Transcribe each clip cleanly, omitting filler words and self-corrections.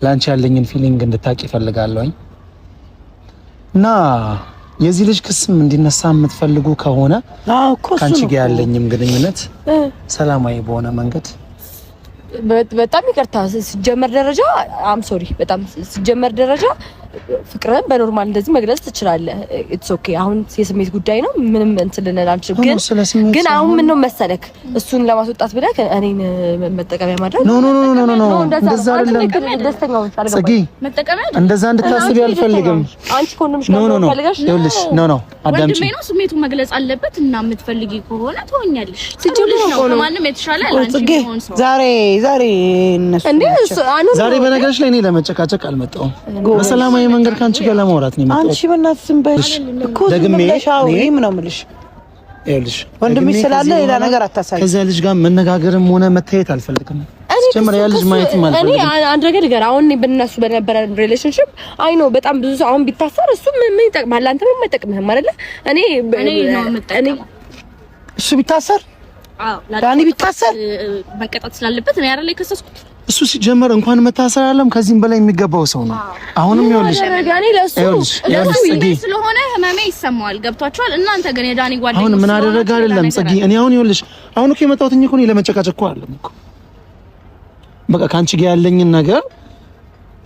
ለአንቺ ያለኝን feeling እንድታቂ እፈልጋለሁኝ እና የዚህ ልጅ ክስም እንዲነሳ የምትፈልጉ ከሆነ ከአንቺ ጋር ያለኝም ግንኙነት ሰላማዊ በሆነ መንገድ በጣም ይቅርታ ሲጀመር ደረጃ I'm sorry በጣም ሲጀመር ደረጃ ፍቅርህን በ normal እንደዚህ መግለጽ ትችላለህ። It's okay። አሁን የስሜት ጉዳይ ነው። ምንም እንትን ልንል አንችልም። ግን ግን አሁን ምን ነው መሰለክ እሱን ለማስወጣት ብለህ እኔን መጠቀሚያ ማድረግ No, no, no, no, no፣ እንደዛ አይደለም። ጽጌ እንደዛ እንድታስቢ አልፈልግም። አንቺ ኮንዶምሽ ነው ፈልገሽ ይኸውልሽ፣ no, no፣ አዳምጪ። ወንድሜ ነው ስሜቱን መግለጽ አለበት እና የምትፈልጊ ከሆነ ትሆኛለሽ። ነው ማንም የተሻለ ላንቺ ሆን ሰው ዛሬ ዛሬ እነሱ ዛሬ በነገርሽ ላይ እኔ ለመጨቃጨቅ አልመጣሁም። በሰላማዊ መንገድ ከአንቺ ጋር ለማውራት ነው የመጣሁት። አንቺ በእናትሽ ዝም በይ እኮ ዝም ብለሽ አውሪም ነው የምልሽ። ይኸውልሽ ወንድምሽ ስላለ ሌላ ነገር አታሳይ። ከዚያ ልጅ ጋር መነጋገርም ሆነ መታየት አልፈልግም። ጀምር ያ ልጅ ማየትም አልፈልግም። እኔ አንድ ነገር ልገር፣ አሁን በእነሱ በነበረ relationship I know በጣም ብዙ ሰው አሁን ቢታሰር እሱ ምን ይጠቅማል? አንተ ምንም አይጠቅምህም አይደለ? እኔ እኔ እሱ ቢታሰር ዳኒ ቢታሰር መቀጣት ስላለበት እኔ አይደለ የከሰስኩት። እሱ ሲጀመር እንኳን መታሰር አለም ከዚህም በላይ የሚገባው ሰው ነው። አሁንም ይኸውልሽ ለሱ ስለሆነ ህመሜ ይሰማዋል። ገብቷቸዋል። እናንተ ግን የዳኒ ጓደኛ አሁን ምን አደረገ አይደለም ጽጌ። እኔ አሁን ይኸውልሽ አሁን እኮ የመጣሁት እኮ እኔ ለመጨቃጨቅ እኮ አይደለም እኮ በቃ ከአንቺ ጋር ያለኝን ነገር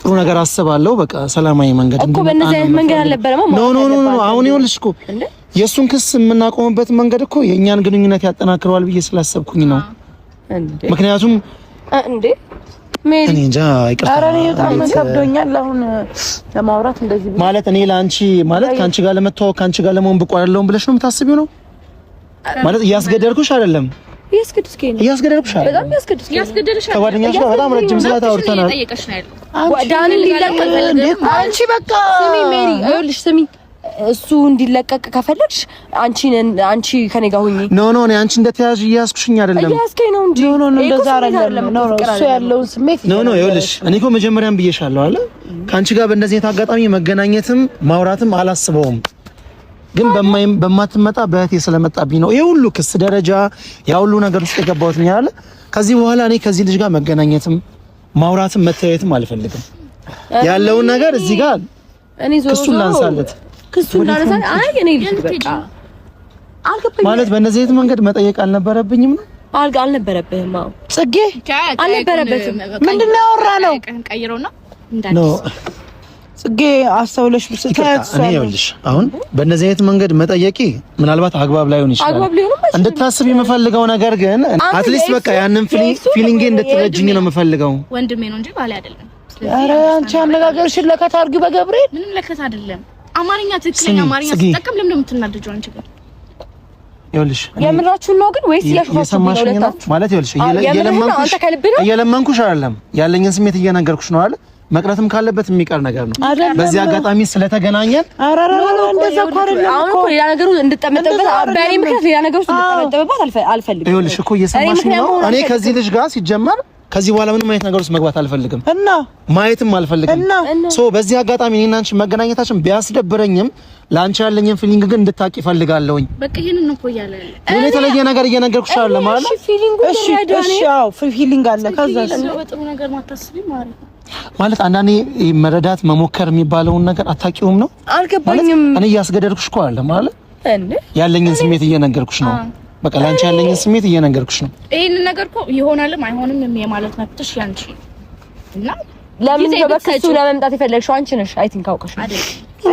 ጥሩ ነገር አስባለሁ። በቃ ሰላማዊ መንገድ እኮ በእነዚህ አይነት መንገድ አልነበረም። No, no, no, no። አሁን ይኸውልሽ እኮ የእሱን ክስ የምናቆምበት መንገድ እኮ የእኛን ግንኙነት ያጠናክረዋል ብዬ ስላሰብኩኝ ነው። ምክንያቱም እንዴ እኔ እንጃ ይቅርታ፣ ኧረ እኔ በጣም ከብዶኛል አሁን ለማውራት እንደዚህ ማለት እኔ ለአንቺ ማለት ከአንቺ ጋር ለመተዋወቅ ከአንቺ ጋር ለመሆን ብቁ አይደለሁም ብለሽ ነው የምታስቢው ነው ማለት እያስገደድኩሽ አይደለም እያስገደድኩሽ አይደለም። ከጓደኛሽ ጋር በጣም ረጅም ሰዓት አውርተናል። አንቺ በቃ ስሚ ሜሪ፣ ይኸውልሽ ስሚ እሱ እንዲለቀቅ ከፈለግሽ አንቺ አንቺ ከኔ ጋር ሁኚ። No, no፣ እኔ አንቺ እንደተያዥ እያያዝኩሽኝ አይደለም። እያያዝከኝ ነው እንጂ። No, no፣ እንደዛ አይደለም። No, no፣ እሱ ያለውን ስሜት No, no፣ ይኸውልሽ እኔ እኮ መጀመሪያም ብዬሻለሁ አለ ከአንቺ ጋር በእንደዚህ አይነት አጋጣሚ መገናኘትም ማውራትም አላስበውም፣ ግን በማትመጣ በእህቴ ስለመጣብኝ ነው ይሄ ሁሉ ክስ ደረጃ ያ ሁሉ ነገር ውስጥ የገባሁት ነው ያለ። ከዚህ በኋላ እኔ ከዚህ ልጅ ጋር መገናኘትም ማውራትም መተያየትም አልፈልግም። ያለውን ነገር እዚህ ጋር እኔ ዞሮ ክሱን ላንሳለት ክሱን ላንሳለት። አይ እኔ ልጅ በቃ አልገባኝም። ማለት በእነዚህ አይነት መንገድ መጠየቅ አልነበረብኝም ነው አልነበረብህም? አዎ ጽጌ አልነበረበትም። ምንድን ነው ያወራነው? ቀይረውና No ጽጌ አስተውለሽ ብስታት እኔ ይኸውልሽ አሁን በእነዚህ አይነት መንገድ መጠየቂ ምናልባት አግባብ ላይሆን ይችላል። እንድታስብ የምፈልገው ነገር ግን at least በቃ ያንን feeling ኤ እንድትረጅኝ ነው የምፈልገው። ወንድሜ ነው እንጂ ባሌ አይደለም። ኧረ አንቺ አነጋገርሽን ለከት አድርጊው በገብርኤል። ምንም ለከት አይደለም። አማርኛ ትክክለኛ አማርኛ ስትጠቀም ለምን ነው የምትናደጂው አንቺ ጋር? ይኸውልሽ የምራችሁን ነው ግን ወይስ እያሾፋችሁ ነው? ማለት ይኸውልሽ እየለመንኩሽ አይደለም፣ ያለኝን ስሜት እየነገርኩሽ ነው አይደል? መቅረትም ካለበት የሚቀር ነገር ነው። በዚህ አጋጣሚ ስለተገናኘን እንደዛ እኮ አይደለም። አሁን እኮ ሌላ ነገሩ እንድጠመጠምበት በእኔ ምክንያት ሌላ ነገር ውስጥ እንድጠመጠምበት አልፈልግም። ይኸውልሽ እኮ እየሰማሽ ነው። እኔ ከዚህ ልጅ ጋር ሲጀመር ከዚህ በኋላ ምንም አይነት ነገር ውስጥ መግባት አልፈልግም እና ማየትም አልፈልግም እና so በዚህ አጋጣሚ እኔና አንቺ መገናኘታችን ቢያስደብረኝም ለአንቺ ያለኝን feeling ግን እንድታቂ እፈልጋለሁኝ። በቃ ይሄንን ነው እኮ እያለ ያለ እኔ የተለየ ነገር እየነገርኩሽ አይደለም ማለት እሺ፣ feeling ኡ እሺ፣ እሺ፣ አዎ feeling አለ። ከዛ በጥሩ ነገር ማታስቢ ማለት ነው ማለት አንዳንዴ መረዳት መሞከር የሚባለውን ነገር አታውቂውም ነው። አልገባኝም። እኔ እያስገደድኩሽ እኮ አይደለም ማለት ያለኝን ስሜት እየነገርኩሽ ነው። በቃ ላንቺ ያለኝን ስሜት እየነገርኩሽ ነው። ይሄንን ነገር እኮ ይሆናልም አይሆንም የማለት መብትሽ ያንቺ እና ለምን በክሱ ለመምጣት የፈለግሽው አንቺ ነሽ። I think አውቀሽ አይደል?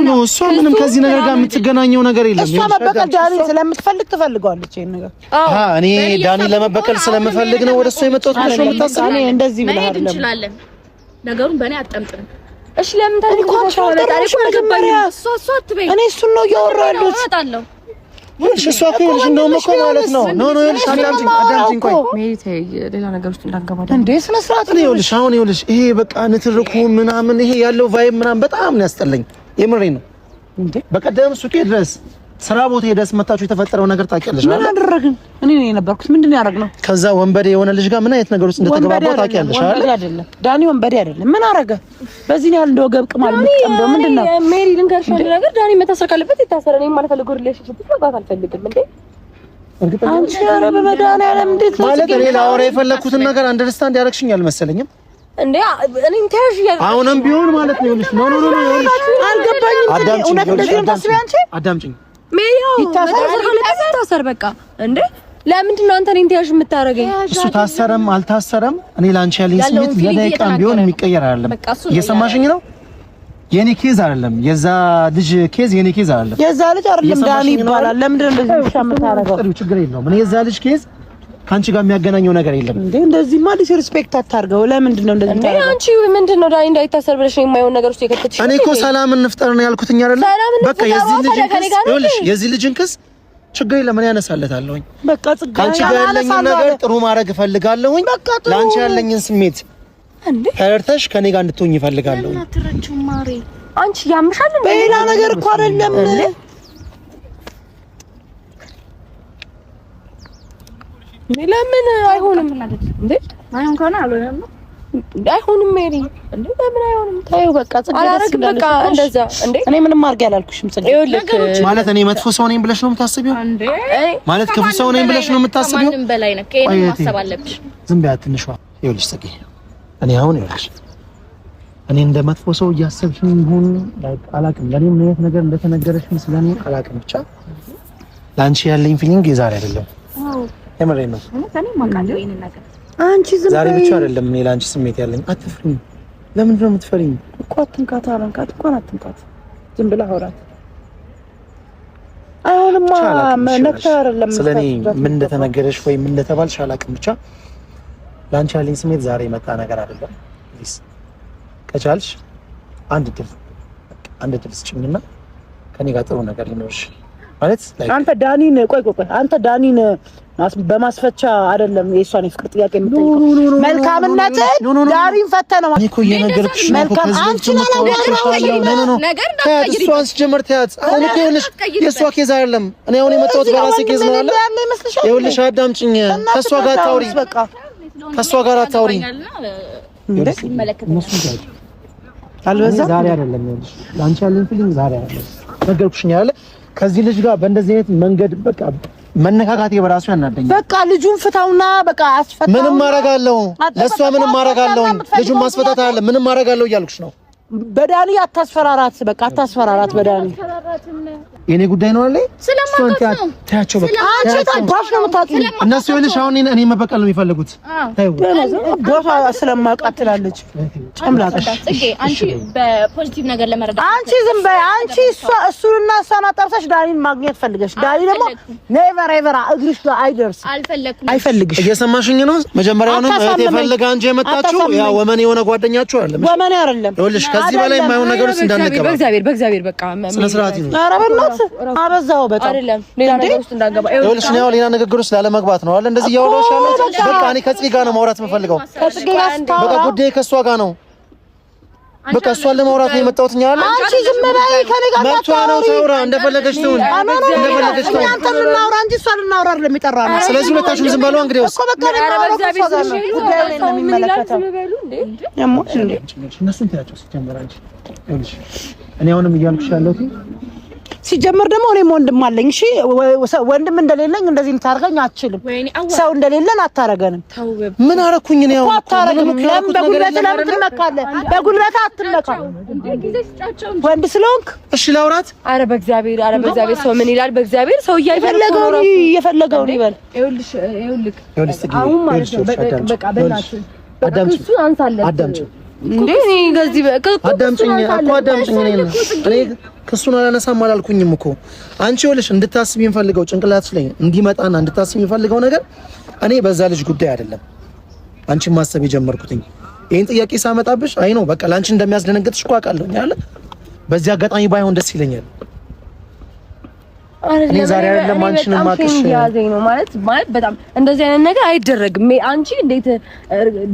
No እሷ ምንም ከዚህ ነገር ጋር የምትገናኘው ነገር የለም። እሷ መበቀል ዳኒ ስለምትፈልግ ትፈልገዋለች ይሄን ነገር። አሃ እኔ ዳኒ ለመበቀል ስለምፈልግ ነው ወደ እሷ የመጣሁት ብለሽ ነው የምታስቢው? እኔ እንደዚህ ብለህ አይደለም እንችላለን። ነገሩን በእኔ አጠምጥም። እሺ ለምን ታዲያ እኔ እሱን ነው እያወራሁ ያለሁት። ይኸውልሽ እሷ እኮ ይኸውልሽ እንደውም እኮ ማለት ነው no no ይኸውልሽ አዳምጪኝ አዳምጪኝ ቆይ ሜሪ ተይ ሌላ ነገር ውስጥ እንዳንገባ እንዴ ስነ ስርዓት ነው ይኸውልሽ አሁን ይኸውልሽ ይሄ በቃ ንትርኩ ምናምን ይሄ ያለው vibe ምናምን በጣም ነው ያስጠላኝ የምሬን ነው እንዴ በቀደም ሱቄ ድረስ ስራ ቦታ ድረስ መታችሁ የተፈጠረው ነገር ታውቂያለሽ ምን አደረግን እኔ ነኝ የነበርኩት ምንድን ነው ያደረግነው ከዛ ወንበዴ የሆነ ልጅ ጋር ምን አይነት ነገር ውስጥ እንደተገባባ ታውቂያለሽ አይደል ወንበዴ አይደለም ዳኒ ወንበዴ አይደለም ምን አደረገ በዚህ ነው ያህል እንደ ወገብ ቅማል የምትጠምደው ምንድን ነው ሜሪ ልንገርሽ አንድ ነገር ዳኒ መታሰር ካለበት ይታሰር እኔ የማልፈልገው relationship ውስጥ መግባት አልፈልግም እንዴ አንቺ ኧረ በመድኃኒዓለም እንዴት ነው ማለት እኔ ላወራ የፈለግኩትን ነገር understand ያደረግሽኝ አልመሰለኝም እንዴ እኔን ተያዥ እያደረግሽ አሁንም ቢሆን ማለት ነው። ይኸውልሽ no no no፣ አልገባኝም። እውነት እንደዚህ ነው ታስቢው አንቺ? አዳምጪኝ። ይታሰር በቃ። እንዴ ለምንድን ነው አንተ እኔን ተያዥ የምታደርገኝ? እሱ ታሰረም አልታሰረም እኔ ላንቺ ያለኝ ስሜት ለደቂቃም ቢሆን የሚቀየር አይደለም። እየሰማሽኝ ነው? የኔ case አይደለም፣ የዛ ልጅ case የኔ case አይደለም። የዛ ልጅ አይደለም ዳኒ ይባላል። ለምንድን ነው እንደዚህ ብቻ የምታደርገው? ችግር የለውም። እኔ የዛ ልጅ case ከአንቺ ጋር የሚያገናኘው ነገር የለም። እንዴ እንደዚህማ disrespect አታርገው። ለምንድን ነው እንደዚህ ታደርገው? አንቺ ምንድን ነው ዳኒ እንዳይታሰር ብለሽ ነው የማይሆን ነገር ውስጥ የከተትሽ? እኔ እኮ ሰላም እንፍጠር ነው ያልኩትኝ አይደለ? በቃ የዚህ ልጅ ይኸውልሽ፣ የዚህ ልጅን ክስ ችግር የለም እኔ አነሳለታለሁኝ። በቃ ጽጌ ከአንቺ ጋር ያለኝን ነገር ጥሩ ማድረግ እፈልጋለሁኝ። ለአንቺ ያለኝን ስሜት እንዴ ተረድተሽ ከኔ ጋር እንድትሆኝ እፈልጋለሁኝ። አንቺ ያምሻል እንዴ? በሌላ ነገር እኮ አይደለም። ለምን አይሆንም እንዴ? አይሆን ከሆነ አልሆነም ነው አይሆንም። ሜሪ እንዴ ለምን አይሆንም? ታዩ በቃ ጽጌ አላረግም። በቃ እንደዛ እንዴ እኔ ምንም አድርጌ አላልኩሽም ጽጌ። ማለት እኔ መጥፎ ሰው ነኝ ብለሽ ነው የምታስቢው? ማለት ክፉ ሰው ነኝ ብለሽ ነው የምታስቢው? ከማንም በላይ ነው። ከእኔ ማሰብ አለብሽ። ዝም በይ ትንሿ። ይኸውልሽ ጽጌ እኔ አሁን ይኸውልሽ እኔ እንደ መጥፎ ሰው እያሰብሽኝ ይሁን like አላውቅም። ለኔ ምን አይነት ነገር እንደተነገረሽም ስለኔ አላውቅም። ብቻ ለአንቺ ያለኝ feeling የዛሬ አይደለም። የምሬን ነው። አንቺ ዝም ዛሬ ብቻ አይደለም እኔ ለአንቺ ስሜት ያለኝ። አትፍሪኝ። ለምንድን ነው የምትፈሪኝ? እኮ አትንካት፣ አላንካት እንኳን አትንካት። ዝም ብለህ አውራት። አይሆንማ ነክተህ አይደለም። ስለኔ ምን እንደተነገረሽ ወይ ምን እንደተባልሽ አላውቅም። ብቻ ለአንቺ ያለኝ ስሜት ዛሬ የመጣ ነገር አይደለም። please ከቻልሽ አንድ ድል አንድ ድል ስጭኝና ከኔ ጋር ጥሩ ነገር ሊኖርሽ ማለት አንተ ዳኒን ቆይ ቆይ ቆይ አንተ ዳኒን በማስፈቻ አይደለም የእሷን የፍቅር ጥያቄ የምጠይቀው። መልካምነት ዳኒን ፈተህ ነው እኮ እየነገርኩሽ ነው። መልካም አንቺን አላወራሁሽም ነገር እሷን ስጀምር ተያት። አሁን እኮ ይኸውልሽ የእሷ case አይደለም። እኔ አሁን የመጣሁት በራሴ case ነው አለ። ይኸውልሽ አዳምጪኝ። ከእሷ ጋር አታውሪ፣ ከእሷ ጋር አታውሪ። አልበዛም? ዛሬ አይደለም ይኸውልሽ ለአንቺ ያለኝ feeling ዛሬ አይደለም። ነገርኩሽኝ አይደለ? ከዚህ ልጅ ጋር በእንደዚህ አይነት መንገድ በቃ መነካካቴ በራሱ ያናደኛል። በቃ ልጁን ፍታውና በቃ አስፈታው። ምንም አደርጋለሁ፣ ለእሷ ምንም አደርጋለሁ። ልጁን ማስፈታት አለ ምንም አደርጋለሁ እያልኩሽ ነው። በዳኒ አታስፈራራት፣ በቃ አታስፈራራት በዳኒ። የኔ ጉዳይ ነው አለ። ስለማውቃት ነው። ተያቸው በቃ አንቺ ታባሽ ነው የምታውቂው። እነሱ ይኸውልሽ አሁን እኔ መበቀል ነው የሚፈልጉት። ተይው ቦታ ስለማውቃት ትላለች። ጨምላቅ ጽጌ፣ አንቺ በ positive ነገር ለመረዳት አንቺ ዝም በይ። አንቺ እሷ እሱንና እሷን አጣብሰሽ ዳኒን ማግኘት ፈልገሽ፣ ዳኒ ደግሞ never ever እግርሽ ጋር አይደርስም፣ አልፈለኩም። አይፈልግሽ። እየሰማሽኝ ነው? መጀመሪያውንም እህቴ ፈልጋ እንጂ የመጣችሁ ያ ወመኔ የሆነ ጓደኛችሁ አይደለም። ወመኔ አይደለም። ይኸውልሽ ከዚህ በላይ የማይሆን ነገር ውስጥ እንዳንገባ በእግዚአብሔር በእግዚአብሔር በቃ ስነ ስርዓት ይኑር። ኧረ በእናትህ አበዛኸው በጣም አይደለም። ሌላ ነገር ውስጥ እንዳንገባ ይኸውልሽ ነው ሌላ ንግግር ውስጥ ላለመግባት ነው አይደል? እንደዚህ እያወራሁሽ ያለሁት በቃ እኔ ከጽጌ ጋር ነው ማውራት የምፈልገው። ከጽጌ ጋር ስታወራ በቃ ጉዳዬ ከእሷ ጋር ነው። በቃ እሷን ለማውራት ነው የመጣሁት። እኛ አለ አንቺ ዝም በይ፣ ከእኔ ጋር መብቷ ነው ታውራ፣ እንደፈለገች ትሁን፣ እንደፈለገች ትሁን። አንተ ልናውራ እንጂ እሷ ልናውራ አይደለም የጠራነው። ስለዚህ ሁለታችሁም ዝም በሉ። እንግዲህ እኮ በቃ ልናውራ እኮ እሷ ጋር ነው ጉዳዩ እኔን ነው የሚመለከተው። ያሞሽ እንዴ እነሱን ተያቸው ሲጀመር አንቺ ይኸውልሽ፣ እኔ አሁንም እያልኩሽ ያለሁት ሲጀመር ደግሞ እኔም ወንድም አለኝ። እሺ ወንድም እንደሌለኝ እንደዚህ ልታደርገኝ አትችልም። ሰው እንደሌለን አታረገንም። ምን አረኩኝ እኔ? አሁን አታረግም። ለምን በጉልበት ለምን ትመካለህ? በጉልበት አትመካ። ወንድ ስለሆንክ እሺ ላውራት። አረ በእግዚአብሔር፣ አረ በእግዚአብሔር ሰው ምን ይላል? በእግዚአብሔር ሰው እያየ የፈለገውን የፈለገውን ይበል። ይኸውልሽ፣ ይኸውልህ አሁን ማለት ነው በቃ በእናትህ እሱን አንሳለት። አዳምጪኝ እንዴ እኔ ከዚህ አዳምጪኝ እኮ አዳምጪኝ። እኔ ክሱን አላነሳም አላልኩኝም እኮ አንቺ ይኸውልሽ፣ እንድታስቢ የምፈልገው ጭንቅላትሽ ላይ እንዲመጣና እንድታስቢ የምፈልገው ነገር እኔ በዛ ልጅ ጉዳይ አይደለም አንቺን ማሰብ የጀመርኩትኝ። ይሄን ጥያቄ ሳመጣብሽ አይ ነው በቃ ለአንቺ እንደሚያስደነግጥሽ እኮ አውቃለሁ አይደል? በዚህ አጋጣሚ ባይሆን ደስ ይለኛል። እኔ ዛሬ አይደለም አንቺን ማቅሽ ያዘኝ ነው ማለት ማለት በጣም እንደዚህ አይነት ነገር አይደረግም። አንቺ እንዴት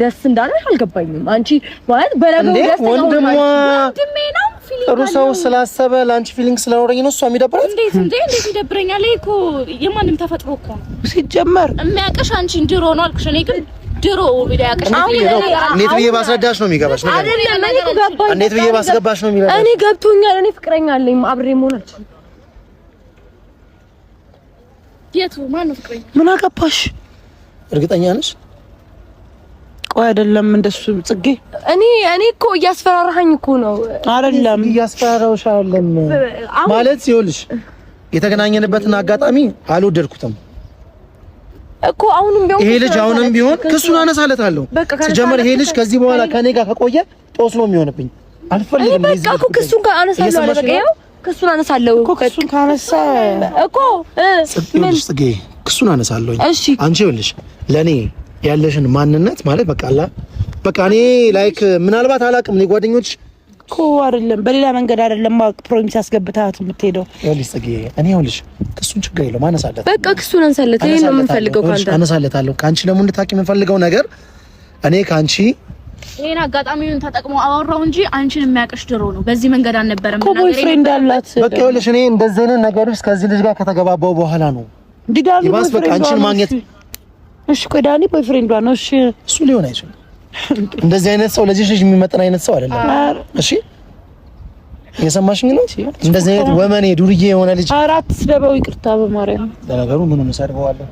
ደስ እንዳለሽ አልገባኝም። አንቺ ማለት በነገሩ ደስ ወንድሟ ወንድሜ ነው feeling ጥሩ ሰው ስላሰበ ለአንቺ feeling ስለኖረኝ ነው እሷ የሚደብራት። እንዴት እንዴ እንዴት ይደብረኛል? ይሄ እኮ የማንም ተፈጥሮ እኮ ነው። ሲጀመር የሚያውቅሽ አንቺን ድሮ ነው አልኩሽ። እኔ ግን ድሮ ቢያውቅሽ እንዴት ብዬ ባስረዳሽ ነው የሚገባሽ? አይደለም እኔ እኮ ገባኝ። እንዴት ብዬ ባስገባሽ ነው የሚገባሽ? እኔ ገብቶኛል። እኔ ፍቅረኛ አለኝ አብሬ መሆን አልችልም። የቱ ማነው ፍቅረኛ? ምን አገባሽ? እርግጠኛ ነሽ? ቆይ አይደለም እንደሱ ጽጌ፣ እኔ እኮ እያስፈራራኸኝ እኮ ነው። አይደለም እያስፈራራሁሽ አይደለም ማለት ይኸውልሽ፣ የተገናኘንበትን አጋጣሚ አልወደድኩትም እኮ አሁንም ቢሆን ይሄ ልጅ አሁንም ቢሆን ክሱን አነሳለታለሁ። ሲጀመር ይሄ ልጅ ከዚህ በኋላ ከኔ ጋር ከቆየ ጦስ ነው የሚሆንብኝ። አልፈልግም። በቃ እኮ ክሱን አነሳለሁ አለ። በቃ ይኸው ክሱን አነሳለሁ እኮ ክሱን ካነሳ እኮ ምን ጽጌ፣ ክሱን አነሳለሁ። አንቺ ይኸውልሽ ለኔ ያለሽን ማንነት ማለት በቃ አላ በቃ እኔ like ምናልባት አላውቅም። እኔ ጓደኞች እኮ አይደለም በሌላ መንገድ አይደለም promise አስገብተሃት የምትሄደው። ይኸውልሽ ጽጌ፣ እኔ ይኸውልሽ ክሱን ችግር የለውም አነሳለታለሁ። በቃ ክሱን አንሳለት። ይሄን ነው የምንፈልገው ካንተ። አነሳለታለሁ። ከአንቺ ደግሞ እንድታውቂ የምንፈልገው ነገር እኔ ከአንቺ ይሄን አጋጣሚውን ተጠቅሞ አወራው እንጂ አንቺን የሚያውቅሽ ድሮ ነው። በዚህ መንገድ አልነበረም። እኮ boyfriend አላት። በቃ ይኸውልሽ እኔ እንደዚህ አይነት ነገር ውስጥ ከዚህ ልጅ ጋር ከተገባባው በኋላ ነው ዲዳኒ ይባስ በቃ አንቺን ማግኘት። እሺ ቆይ ዳኒ boyfriend ዷ ነው። እሺ እሱ ሊሆን አይችልም። እንደዚህ አይነት ሰው ለዚህ ልጅ የሚመጥን አይነት ሰው አይደለም። እሺ እየሰማሽኝ ነው? እንደዚህ አይነት ወመኔ ዱርዬ የሆነ ልጅ አራት ስደበው፣ ይቅርታ በማርያም ለነገሩ ምንም እሰድበዋለሁ።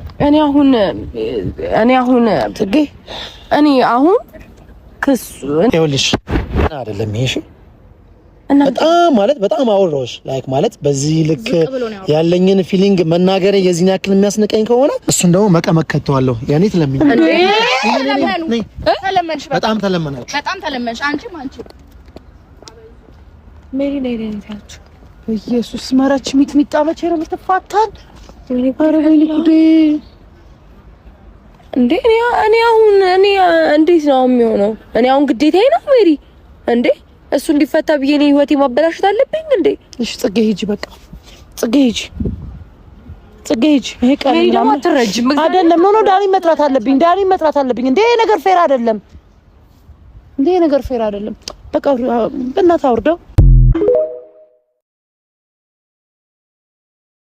እኔ አሁን ጽጌ እኔ አሁን ክሱ ይኸውልሽ አይደለም ይሄ እሺ በጣም ማለት በጣም አወራሁሽ like ማለት በዚህ ልክ ያለኝን feeling መናገሬ የዚህን ያክል የሚያስንቀኝ ከሆነ እሱን ደግሞ መቀመቅ ከተዋለሁ። ያኔ ትለምኝ በጣም ተለመናችሁ፣ በጣም ተለመንሽ። አንቺም አንቺ ሜሪ ነይ ነይ ታያችሁ። ኢየሱስ መረች ሚጥሚጣ መቼ ነው የምትፋታን? ኧረ ወይኔ ጉዴ! እንዴ እኔ አሁን እኔ እንዴት ነው የሚሆነው? እኔ አሁን ግዴታዬ ነው ሜሪ እንዴ እሱ እንዲፈታ ብዬ እኔ ህይወቴ ማበላሸት አለብኝ እንዴ? እሺ ጽጌ ሂጂ፣ በቃ ጽጌ ሂጂ፣ ጽጌ ሂጂ። ይሄ ቀን ሜሪ ደግሞ አትረጅም አይደለም። no no፣ ዳኒ መጥራት አለብኝ፣ ዳኒ መጥራት አለብኝ። እንዴ ይሄ ነገር fair አይደለም፣ እንዴ ይሄ ነገር fair አይደለም። በቃ በእናትህ አውርደው።